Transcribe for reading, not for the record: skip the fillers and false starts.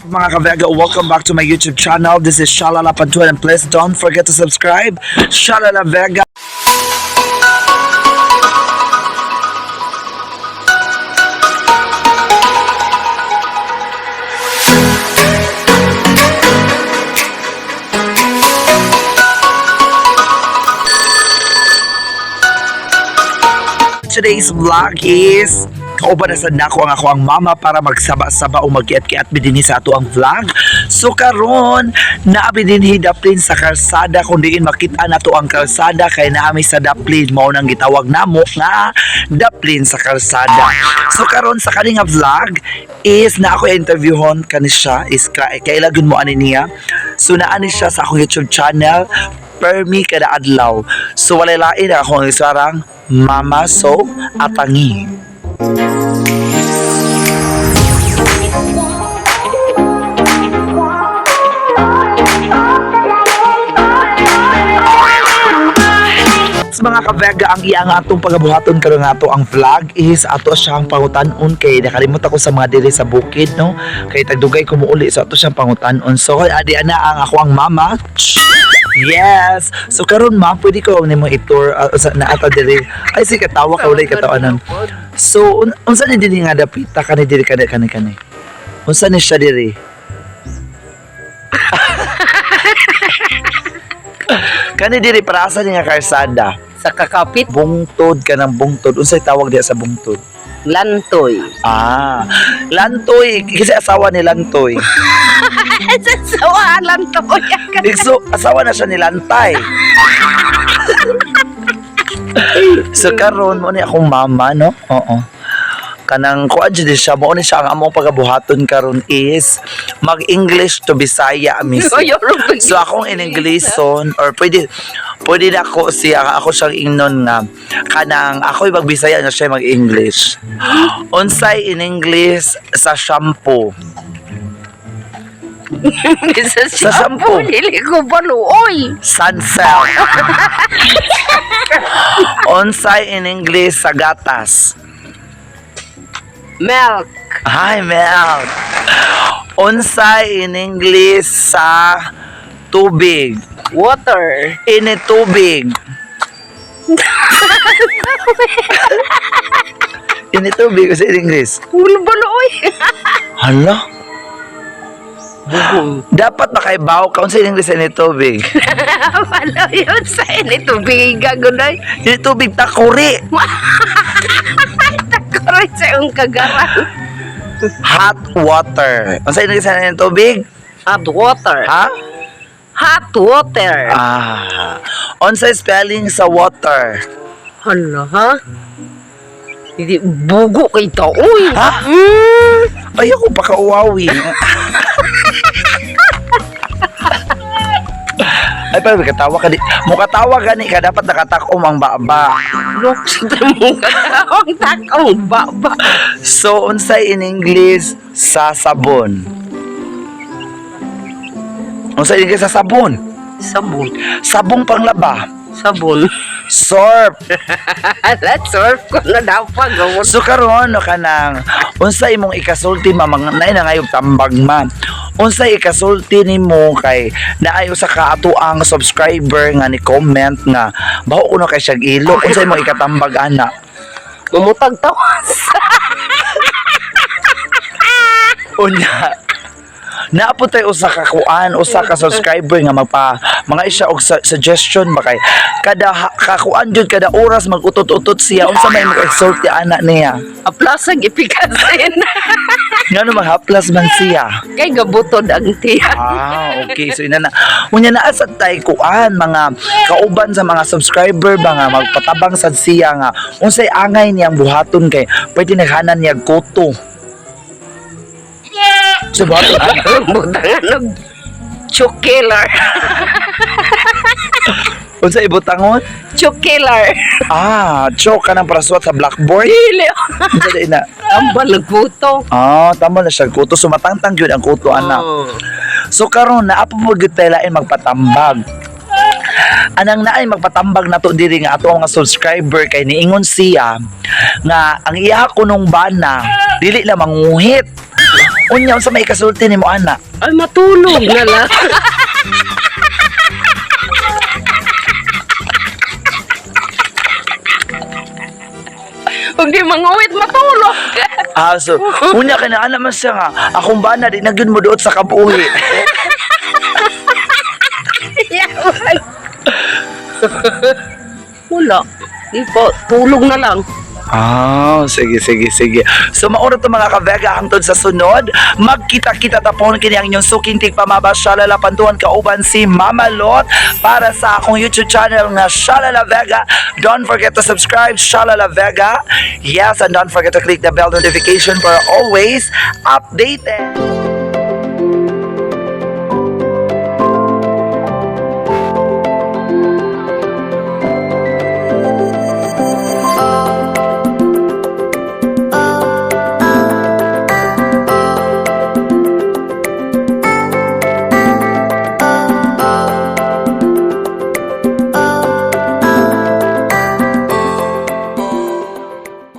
Mga ka-Vega, welcome back to my YouTube channel. This is Shalala Pantuan and please don't forget to subscribe. Shalala Vega. Today's vlog is kauban na sad nako ang ako ang mama para magsaba-saba o magkiat-kiat mi dinhi sa ato ang vlog. So karon naabi dinhi daplin sa kalsada, kung diin makita nato ang kalsada kay naami sa daplin, mao nang gitawag namo nga daplin sa kalsada. So karon sa kani nga vlog is na ako interviewhon kani siya is kaila gyud mo ani niya. So naa ni siya sa akong YouTube channel permi kada adlaw. So walay lain ang akong isarang mama, so atangi. Sa mga ka-Vega, ang iya nga atong pagabuhaton karon nga ato ang vlog is ato siyang pangutan-on kay nakalimot ako sa mga diri sa bukid, no, kay tagdugay ko muuli, so ato siyang pangutan-on. So adi ana ang ako ang mama. Yes, so karon ma, pwede ko nimo i-tour sa naata diri ay si katawa ka, walay katawanan. So unsa ni diri nga dapita kani diri kani kani kani, unsa ni siya diri? Kani diri para asa ni nga kalsada? Sa kakapit. Bungtod ka ng bungtod. Unsay tawag diya sa bungtod? Lantoy. Ah, Lantoy. Kasi asawa ni Lantoy. Sa sawa, lantoy. Ikso, asawa na siya ni Lantay. So karon mo ni akong mama, no? Oo. Kanang kuan jud siya, mo ni siya ang among pagabuhaton karon is mag-English to Bisaya mismo. So akong in Ingleson or pwede pwede na ako siya, ako siyang ingnon nga kanang ako'y magbisaya na siya mag-English. Unsay in English sa shampoo? Sa Sa shampoo. Dili ko baluoy. Sunsel. Unsay in English sa gatas? Milk. Hi, milk. Unsay in English sa tubig? Water. Ini tubig. Ini tubig kasi in English. Wala baluoy. Hala? Dapat makaibaw ka unsa in English sa ini tubig. Wala yun sa ini tubig gagunoy. Ini tubig takuri. Takuroy sa iyong kagaran. Hot water. Unsa in English sa ini tubig? Hot water. Ha? Hot water. Ah. Unsa spelling sa water? Hala ha? Hindi, bugo kay taoy. Ha? Mm. Ayoko pa kauwawi. Ay, pero katawa ka di. Mukatawa gani ka, dapat nakatakom ang baba. Look, sa mong katawang takong baba. So, unsay in English sa sabon? Unsay in English sa sabon? Sabon. Sabong panglaba. Sabon. Sorp. Let's surf ko na dapat. Gawin. So karon no kanang unsa imong ikasulti ma mga naay na ngayong tambag man. Unsay ikasulti nimo kay naay usa ka ato ang subscriber nga ni comment nga baho kuno kay siyag ilok, unsa imong ikatambag ana? Mamutag tawas. Unya. Naapod tayo usa ka kuan, usa ka subscriber nga magpa mga isa og suggestion ba kay kada kakuan jud kada oras magutot-utot siya, unsa may mag-exhort ana niya? Aplasag ipikasin. Ngano maghaplas man siya? Kay gabutod ang tiyan. Ah, okay. So ina na. Unya naa sa tay kuan mga kauban sa mga subscriber ba nga magpatabang sad siya nga unsay angay niyang buhaton kay pwede naghanan niya kuto. So buhaton ana. Butangan og choke killer. Unsay ibutangon? Choke killer. Ah, choke ka ng parasuat sa blackboard. Dili. Unsa di na? Ambal nagbuto. Ah, tama na siya kuto. So matangtang gyud ang kuto ana. Oh. So karon naa po mo gyud tay lain magpatambag. Anang naay magpatambag nato diri nga ato ang mga subscriber kay niingon siya nga ang iya kunong bana dili na manguhit. Unya, unsa may ikasulti nimo ana? Ay, matulog na lang. Huwag di manguwit, matulog. Ah, so, unya kay na ana man siya nga, akong bana di na gyud mo duot sa kabuhi. Wala. Di po, tulog na lang. Ah, sige, sige, sige. So, mauna to, mga ka-Vega, hangtod sa sunod. Magkita-kita tapon kini ang inyong suking tigpamaba, Shalala Pantuan, kauban si Mama Lot, para sa akong YouTube channel nga Shalala Vega. Don't forget to subscribe, Shalala Vega. Yes, and don't forget to click the bell notification for always updated.